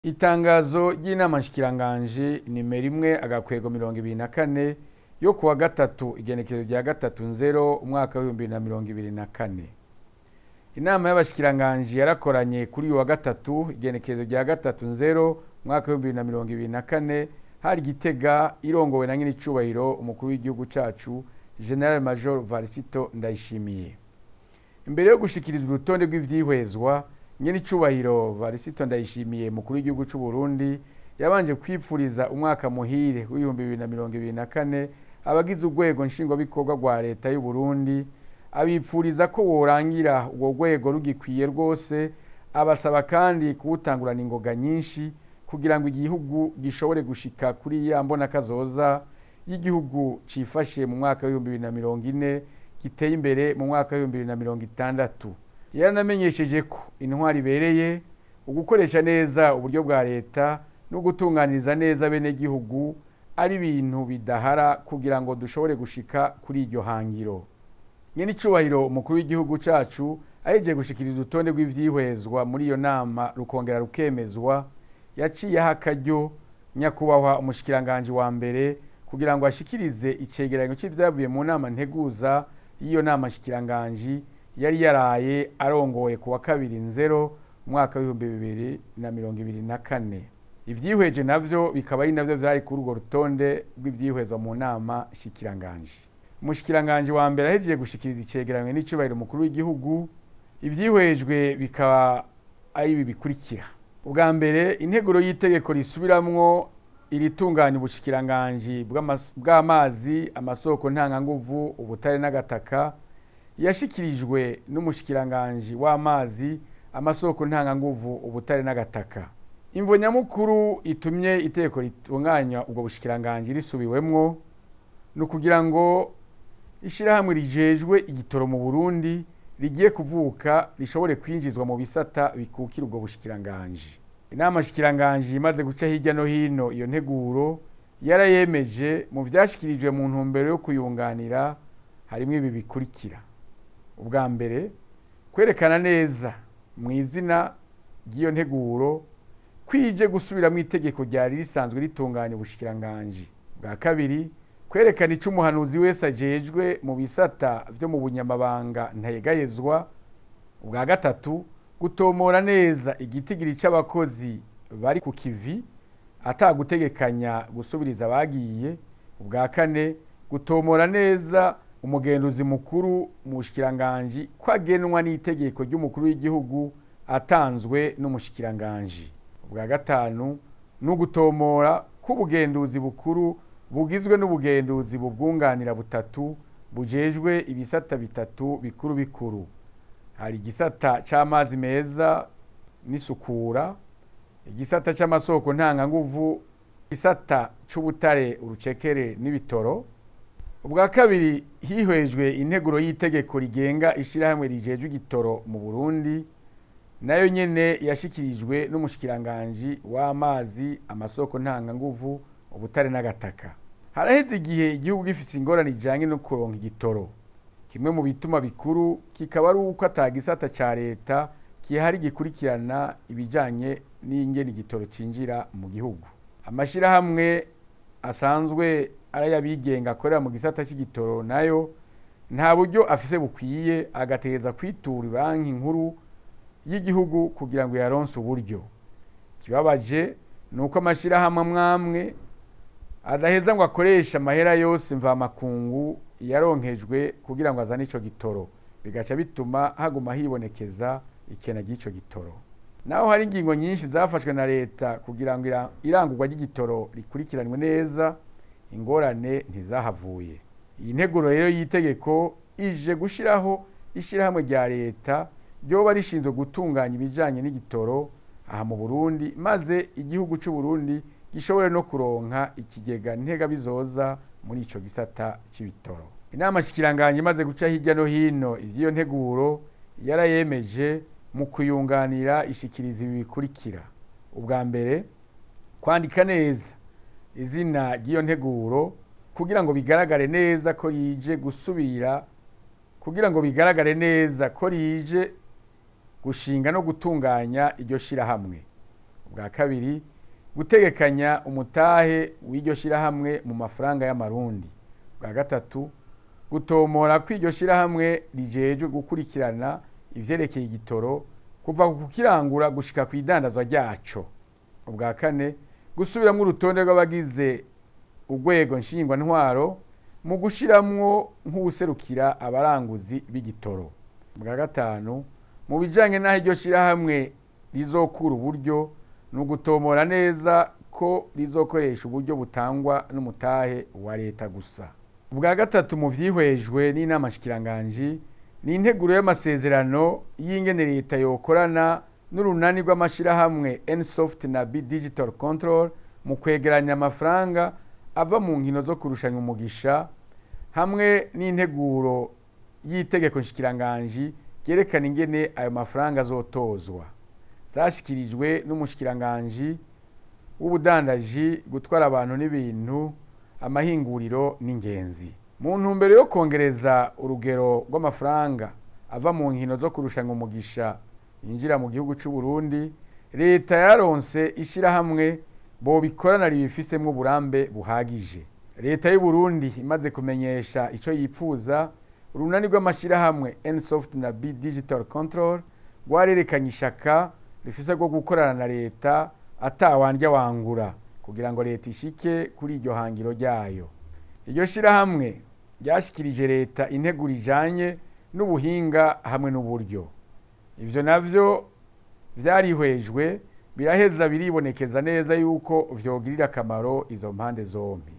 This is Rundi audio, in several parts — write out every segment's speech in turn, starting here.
Itangazo ry'inama nshikiranganje nimero 1/24 yo kuwa gatatu igenekerezo rya 3 nzero umwaka w'2024. Inama y'abashikiranganje yarakoranye kuri uyu wa gatatu igenekerezo rya 3 nzero umwaka w'2024, hari Gitega, irongowe na nyiricubahiro umukuru w'igihugu cacu, Général Major Varisito Ndayishimiye. Imbere yo gushikiriza urutonde rw'ivyihwezwa, nyiricubahiro Varisito Ndayishimiye, mukuru w'igihugu c'u Burundi, yabanje kwipfuriza umwaka muhire w'2024 abagize urwego nshingwabikorwa rwa leta y'u Burundi, abipfuriza ko worangira urwo rwego rugikwiye rwose, abasaba kandi kuwutangurana ingoga nyinshi kugira ngo igihugu gishobore gushika kuri ya mbonakazoza y'igihugu cifashe mu mwaka w'2040, giteye imbere mu mwaka w'2060. Yaranamenyesheje ko intwari ibereye ugukoresha neza uburyo bwa leta no gutunganiriza neza bene gihugu ari ibintu bidahara kugira ngo dushobore gushika kuri iryo hangiro. Nyene icubahiro umukuru w'igihugu cacu ahejeje gushikiriza urutonde rw'ivyihwezwa muri iyo nama, rukongera rukemezwa, yaciye aha akaryo nyakubahwa umushikiranganji wa mbere kugira ngo ashikirize icegeranyo c'ivyavuye mu nama nteguza y'iyo nama nshikiranganji yari yaraye arongoye kuwa 2 nzero umwaka w'2024. Ivyihweje navyo bikaba ari navyo vyari kuri urwo rutonde rw'ivyihwezwa mu nama nshikiranganji. Umushikiranganji wa mbere ahejeje gushikiriza icegeranyo n'icubahiro umukuru w'igihugu, ivyihwejwe bikaba ari ibi bikurikira: Ubwa mbere, integuro y'itegeko risubiramwo iritunganya ubushikiranganji bw'amazi, amasoko ntanganguvu, ubutare n'agataka, yashikirijwe n'umushikiranganji w'amazi, amasoko ntanganguvu, ubutare n'agataka. Imvo nyamukuru itumye itegeko ritunganya ubwo bushikiranganji risubiwemwo ni ukugira ngo ishirahamwe rijejwe igitoro mu Burundi rigiye kuvuka rishobore kwinjizwa mu bisata bikukira ubwo bushikiranganji. Inama shikiranganji imaze guca hirya no hino iyo nteguro, yarayemeje. Mu vyashikirijwe mu ntumbero yo kuyunganira harimwo ibi bikurikira: Ubwa mbere, kwerekana neza mu izina ry'iyo nteguro kwije gusubiramwo itegeko ryari risanzwe ritunganya ubushikiranganji. Bwa kabiri, kwerekana ico umuhanuzi wese ajejwe mu bisata vyo mu bunyamabanga ntayegayezwa. Ubwa gatatu, gutomora neza igitigiri c'abakozi bari ku kivi atagutegekanya gusubiriza abagiye. Ubwa kane, gutomora neza umugenduzi mukuru mu bushikiranganji ko agenwa n'itegeko ry'umukuru w'igihugu atanzwe n'umushikiranganji. Ubwa gatanu, ni ugutomora ko ubugenduzi bukuru bugizwe n'ubugenduzi bubwunganira butatu bujejwe ibisata bitatu bikuru bikuru. Hari igisata c'amazi meza n'isukura, igisata c'amasoko ntanganguvu, igisata c'ubutare, urucekere n'ibitoro. Ubwa kabiri, hihwejwe integuro y'itegeko rigenga ishirahamwe rijejwe igitoro mu Burundi, nayo nyene yashikirijwe n'umushikiranganji w'amazi, amasoko ntanganguvu, ubutare n'agataka. Haraheze igihe igihugu gifise ingorane ijanye no kuronka igitoro. Kimwe mu bituma bikuru kikaba ari uko ata gisata ca leta kihari gikurikirana ibijanye n'ingene igitoro cinjira mu gihugu. Amashirahamwe asanzwe ari ay'abigenga akorera mu gisata c'igitoro nayo nta buryo afise bukwiye, agategereza kwitura banki nkuru y'igihugu kugira ngo yaronse uburyo. Ikibabaje ni uko amashirahamwe amwamwe adaheza ngo akoreshe amahera yose mvamakungu yaronkejwe kugira ngo azane ico gitoro, bigaca bituma haguma hibonekeza ikena ry'ico gitoro. Naho hari ingingo nyinshi zafashwe na leta kugira ngo irangurwa ry'igitoro rikurikiranwe neza, ingorane ntizahavuye. Iyi nteguro rero y'itegeko ije gushiraho ishirahamwe rya leta ryoba rishinzwe gutunganya ibijanye n'igitoro aha mu Burundi, maze igihugu c'u Burundi gishobore no kuronka ikigega ntegabizoza muri ico gisata c'ibitoro. Inama shikiranganje imaze guca hirya no hino ivy'iyo nteguro, yarayemeje, mu kuyunganira ishikiriza ibi bikurikira: Ubwa mbere, kwandika neza izina ry'iyo nteguro kugira ngo bigaragare neza ko rije gusubira, kugira ngo bigaragare neza ko rije gushinga no gutunganya iryo shirahamwe. Ubwa kabiri, gutegekanya umutahe w'iryo shirahamwe mu mafaranga y'amarundi. Ubwa gatatu, gutomora ko iryo shirahamwe rijejwe gukurikirana ivyerekeye igitoro kuva ku kukirangura gushika ku idandazwa ryaco. Ubwa kane, gusubiramwo urutonde rw'abagize urwego nshingwantwaro mu gushiramwo nk'uwuserukira abaranguzi b'igitoro. Ubwa gatanu, mu bijanye n'aho iryo shirahamwe rizokura uburyo, ni ugutomora neza ko rizokoresha uburyo butangwa n'umutahe wa leta gusa. Ubwa gatatu, mu vyihwejwe n'inama nshikiranganji ni integuro y'amasezerano y'ingene leta yokorana n'urunani rw'amashirahamwe Nsoft na B Digital Control mu kwegeranya amafaranga ava mu nkino zo kurushanya umugisha, hamwe n'integuro y'itegeko nshikiranganji ryerekana ingene ayo mafaranga azotozwa. Zashikirijwe n'umushikiranganji w'ubudandaji, gutwara abantu n'ibintu, amahinguriro n'ingenzi. Mu ntumbero yo kongereza urugero rw'amafaranga ava mu nkino zo kurushanya umugisha yinjira mu gihugu c'u Burundi, leta yaronse ishirahamwe bobikorana ribifisemwo uburambe buhagije. Leta y'u Burundi imaze kumenyesha ico yipfuza, urunani rw'amashirahamwe Nsoft na B Digital Control rwarerekanye ishaka rifise rwo gukorana na leta atawandya wangura kugira ngo leta ishike kuri iryo hangiro ryayo. Iryo shirahamwe ryashikirije leta integuro ijanye n'ubuhinga hamwe n'uburyo. Ivyo navyo vyarihwejwe biraheza biribonekeza neza yuko vyogirira akamaro izo mpande zombi.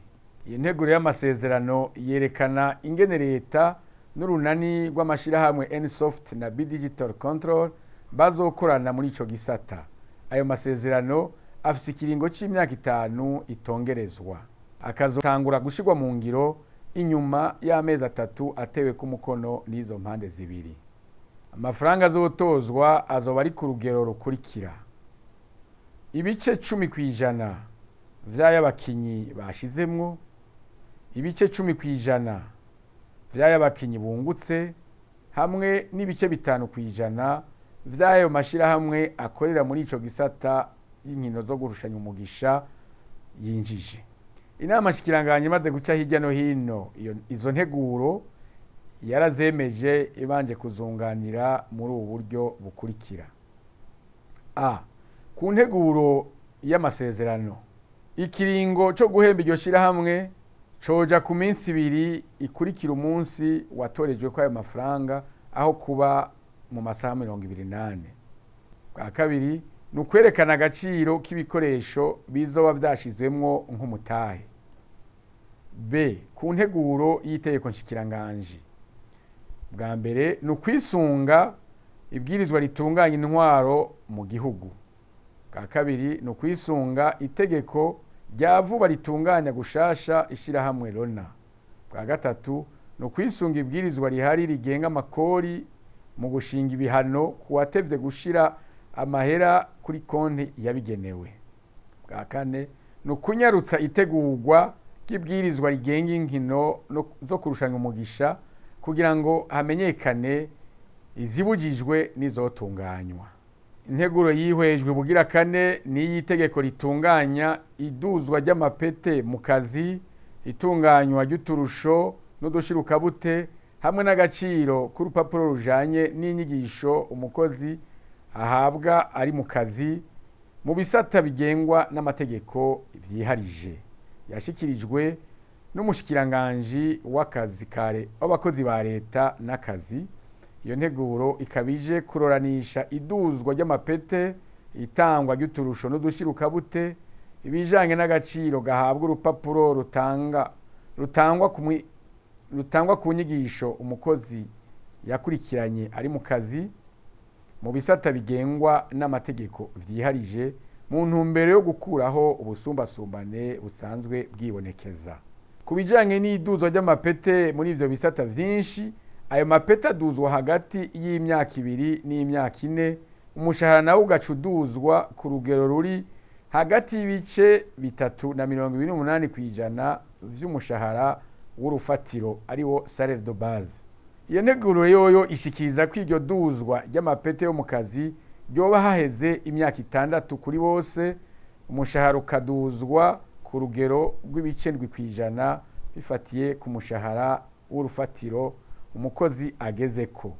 Iyi nteguro y'amasezerano yerekana ingene leta n'urunani rw'amashirahamwe Nsoft na B Digital Control bazokorana muri ico gisata. Ayo masezerano afise ikiringo c'imyaka 5 itongerezwa, akazotangura gushirwa mu ngiro inyuma y'amezi 3 atewe ku mukono n'izo mpande zibiri. Amafaranga azotozwa azoba ari ku rugero rukurikira: ibice 10% vy'abakinyi bashizemwo, ibice 10% vy'abakinyi bungutse, hamwe n'ibice 5% vy'ayo mashirahamwe akorera muri ico gisata y'inkino zo gurushanya umugisha yinjije. Inama nshikiranganji imaze guca hirya no hino izo nteguro yarazemeje ibanje kuzunganira muri ubu buryo bukurikira. A. Ku nteguro y'amasezerano, ikiringo co guhemba iryo shirahamwe coja ku minsi 2 ikurikira umunsi watorejwe ko ayo mafaranga, aho kuba mu masaha 24. Bwa kabiri, ni ukwerekana agaciro k'ibikoresho bizoba vyashizwemwo nk'umutahe. B. Ku nteguro y'itegeko nshikiranganji, bwa mbere ni ukwisunga ibwirizwa ritunganya intwaro mu gihugu. Bwa kabiri ni ukwisunga itegeko rya vuba ritunganya gushasha ishirahamwe Rona. Bwa gatatu ni ukwisunga ibwirizwa rihari rigenga amakori mu gushinga ibihano ku watevye gushira amahera kuri konti yabigenewe. Bwa kane ni ukunyarutsa itegurwa ry'ibwirizwa rigenga inkino zo kurushanya umugisha kugira ngo hamenyekane izibujijwe n'izotunganywa. Integuro yihwejwe bugira kane ni y'itegeko ritunganya iduzwa ry'amapete mu kazi, itunganywa ry'uturusho n'udushirukabute, hamwe n'agaciro k'urupapuro rujanye n'inyigisho umukozi ahabwa ari mu kazi mu bisata bigengwa n'amategeko vyiharije. Yashikirijwe n'umushikiranganji w'akazi kare w'abakozi ba leta n'akazi. Iyo nteguro ikabije kuroranisha iduzwa ry'amapete, itangwa ry'uturusho n'udushirukabute, ibijanye n'agaciro gahabwa urupapuro rutangwa ku nyigisho umukozi yakurikiranye ari mu kazi mu bisata bigengwa n'amategeko vyiharije, mu ntumbero yo gukuraho ubusumbasumbane busanzwe bwibonekeza. Ku bijanye n'iduzwa ry'amapete muri ivyo bisata vyinshi, ayo mapete aduzwa hagati y'imyaka 2 n'imyaka 4, umushahara nawo ugaca uduzwa ku rugero ruri hagati y'ibice 3 na 28% vy'umushahara w'urufatiro, ariwo salaire de base. Iyo nteguro yoyo ishikiriza ko iryo duzwa ry'amapete yo mu kazi ryoba haheze imyaka 6 kuri bose, umushahara ukaduzwa ku rugero rw'ibice 7% bifatiye ku mushahara w'urufatiro umukozi agezeko.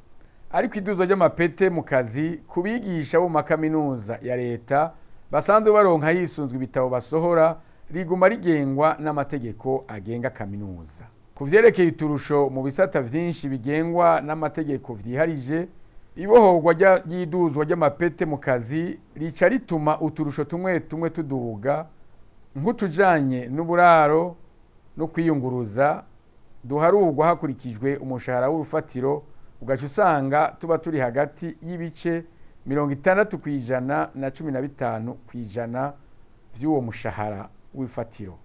Ariko iduzwa ry'amapete mu kazi ku bigisha bo mu makaminuza ya leta basanzwe baronka hisunzwe ibitabo basohora riguma rigengwa n'amategeko agenga kaminuza. Ku vyerekeye uturusho mu bisata vyinshi bigengwa n'amategeko vyiharije, ibohorwa ry'iduzwa ry'amapete mu kazi rica rituma uturusho tumwe tumwe tuduga, nk'utujanye n'uburaro no kwiyunguruza duharurwa hakurikijwe umushahara w'urufatiro, ugaca usanga tuba turi hagati y'ibice 60% na 15% vy'uwo mushahara w'ifatiro.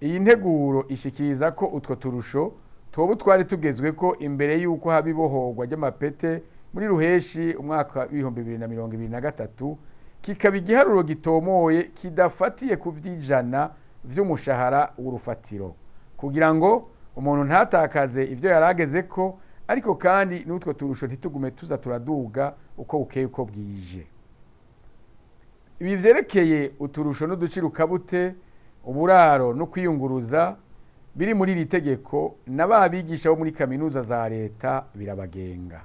Iyi nteguro ishikiriza ko utwo turusho toba twari tugezwe ko imbere y'uko haba ibohorwa ry'amapete muri ruheshi umwaka w'ibihumbi bibiri na mirongo ibiri na gatatu, kikaba igiharuro gitomoye kidafatiye ku vy'ijana vy'umushahara w'urufatiro, kugira ngo umuntu ntatakaze ivyo yarageze ko, ariko kandi n'utwo turusho ntitugume tuza turaduga uko bukeye uko bwije. Ibi vyerekeye uturusho n'uducirukabute, uburaro no kwiyunguruza biri muri iri tegeko n'ababigisha bo muri kaminuza za leta birabagenga.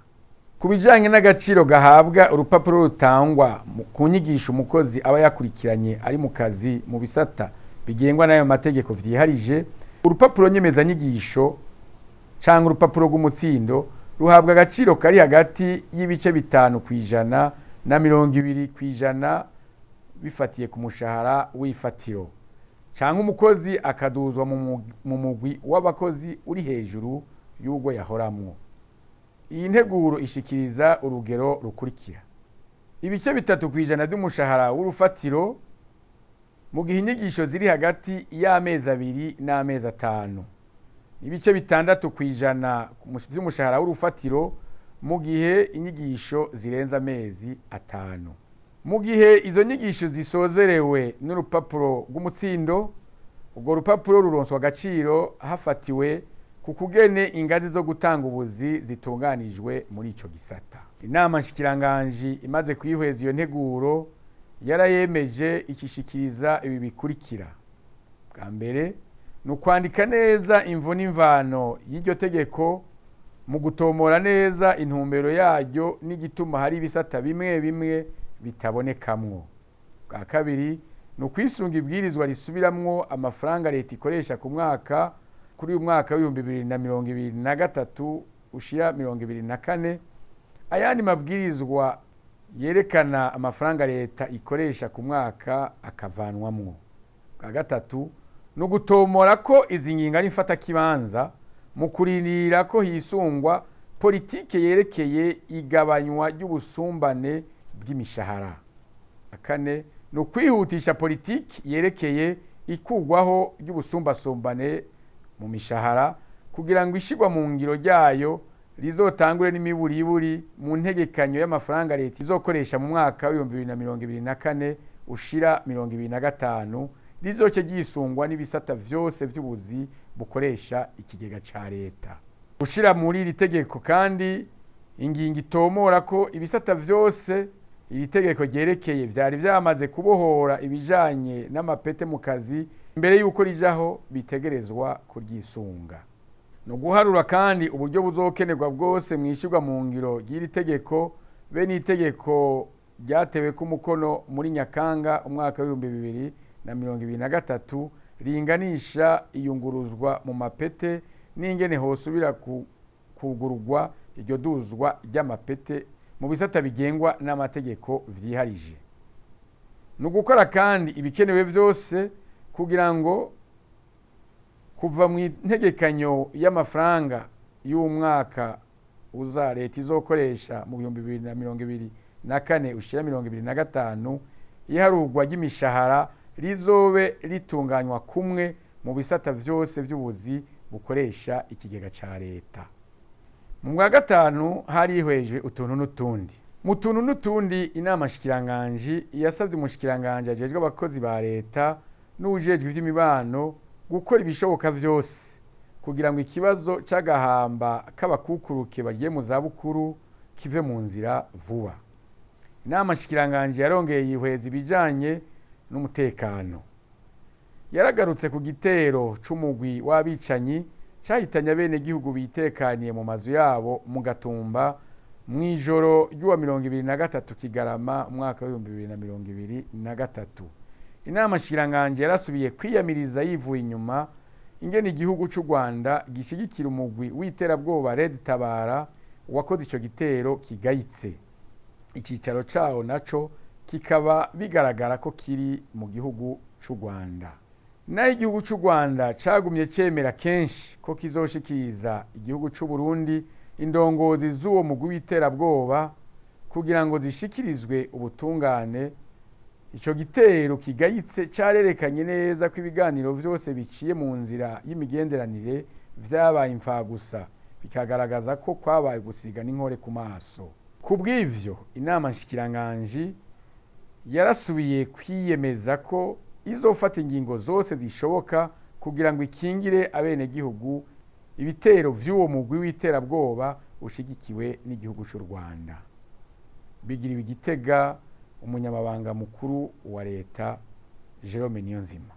Ku bijanye n'agaciro gahabwa urupapuro rutangwa ku nyigisho umukozi aba yakurikiranye ari mu kazi mu bisata bigengwa n'ayo mategeko vyiharije, urupapuro nyemezanyigisho canke urupapuro rw'umutsindo ruhabwa agaciro kari hagati y'ibice 5% na 20% bifatiye ku mushahara w'ifatiro, canke umukozi akaduzwa mu mugwi w'abakozi uri hejuru y'ubwo yahoramwo. Iyi nteguro ishikiriza urugero rukurikira: ibice 3% by'umushahara w'urufatiro mu gihe inyigisho ziri hagati y'amezi 2 n'amezi 5, ibice 6% by'umushahara w'urufatiro mu gihe inyigisho zirenze amezi 5. Mu gihe izo nyigisho zisozerewe n'urupapuro rw'umutsindo, urwo rupapuro ruronswa agaciro hafatiwe ku kugene ingazi zo gutanga ubuzi zitunganijwe muri ico gisata. Inama nshikiranganji imaze kwihweza iyo nteguro yarayemeje ikishikiriza ibi bikurikira. Bwa mbere ni ukwandika neza imvo n'imvano y'iryo tegeko mu gutomora neza intumbero yaryo n'igituma hari ibisata bimwe bimwe bitabonekamwo. Bwa kabiri ni ukwisunga ibwirizwa risubiramwo amafaranga leta ikoresha ku mwaka kuri uyu mwaka w'ibihumbi bibiri na mirongo ibiri na gatatu ushira 2024, ayandi mabwirizwa yerekana amafaranga leta ikoresha ku mwaka akavanwamwo. Bwa gatatu ni ugutomora ko izi ngingo ari mfatakibanza mu kurindira ko hisungwa politike yerekeye igabanywa ry'ubusumbane bw'imishahara. Kane ni ukwihutisha politiki yerekeye ikugwaho ry'ubusumbasumbane mu mishahara kugira ngo ishigwa mu ngiro ryayo rizotangure n'imiburiburi mu ntegekanyo y'amafaranga leta izokoresha mu mwaka w'ibihumbi bibiri na mirongo ibiri na kane ushira 2025, rizoce ryisungwa n'ibisata vyose vy'ubuzi bukoresha ikigega ca leta. Gushira muri iri tegeko kandi ingingo itomora ko ibisata vyose iri tegeko ryerekeye vyari vyamaze kubohora ibijanye n'amapete mu kazi mbere yuko rijaho bitegerezwa kuryisunga. No guharura kandi uburyo buzokenerwa bwose mwishirwa mu ngiro ry'iri tegeko be n'itegeko ryatewe ku mukono muri Nyakanga umwaka w'ibihumbi bibiri na mirongo ibiri na gatatu ringanisha iyunguruzwa mu mapete n'ingene hosubira kugurugwa iryo duzwa ry'amapete mu bisata bigengwa n'amategeko vyiharije. No gukora kandi ibikenewe vyose kugira ngo kuva mu ntegekanyo y'amafaranga y'umwaka uza leta izokoresha mu 2024 ushira 2025 iharurwa ry'imishahara rizobe ritunganywa kumwe mu bisata vyose vy'ubuzi bukoresha ikigega ca leta. Mu bwa gatanu harihwejwe utuntu n'utundi. Mu tuntu n'utundi inama nshikiranganji yasavye umushikiranganji ajejwe abakozi ba leta n'uwujejwe ivy'imibano gukora ibishoboka vyose kugira ngo ikibazo c'agahamba k'abakukuruke bagiye mu zabukuru kive mu nzira vuba. Inama nshikiranganji yarongeye yihweza ibijanye n'umutekano. Yaragarutse ku gitero c'umugwi w'abicanyi cahitanye abenegihugu bitekaniye mu mazu yabo mu Gatumba mw'ijoro ry'uwa 23 Kigarama umwaka w'ibihumbi bibiri na mirongo ibiri na gatatu. Inama nshikiranganji yarasubiye kwiyamiriza yivuye inyuma ingene igihugu c'u Rwanda gishigikira umugwi w'iterabwoba Red Tabara wakoze ico gitero kigayitse. Icicaro cawo naco kikaba bigaragara ko kiri mu gihugu c'u Rwanda. Naho igihugu c'u Rwanda cagumye cemera kenshi ko kizoshikiriza igihugu c'u Burundi indongozi z'uwo mugwi w'iterabwoba kugira ngo zishikirizwe ubutungane, ico gitero kigayitse carerekanye neza ko ibiganiro vyose biciye mu nzira y'imigenderanire vyabaye imfagusa, bikagaragaza ko kwabaye gusiga n'inkore ku maso. Ku bw'ivyo, inama nshikiranganji yarasubiye kwiyemeza ko izofata ingingo zose zishoboka kugira ngo ikingire abenegihugu ibitero vy'uwo mugwi w'iterabwoba ushigikiwe n'igihugu c'u Rwanda. Bigiriwe Igitega, umunyamabanga mukuru wa leta Jerome Niyonzima.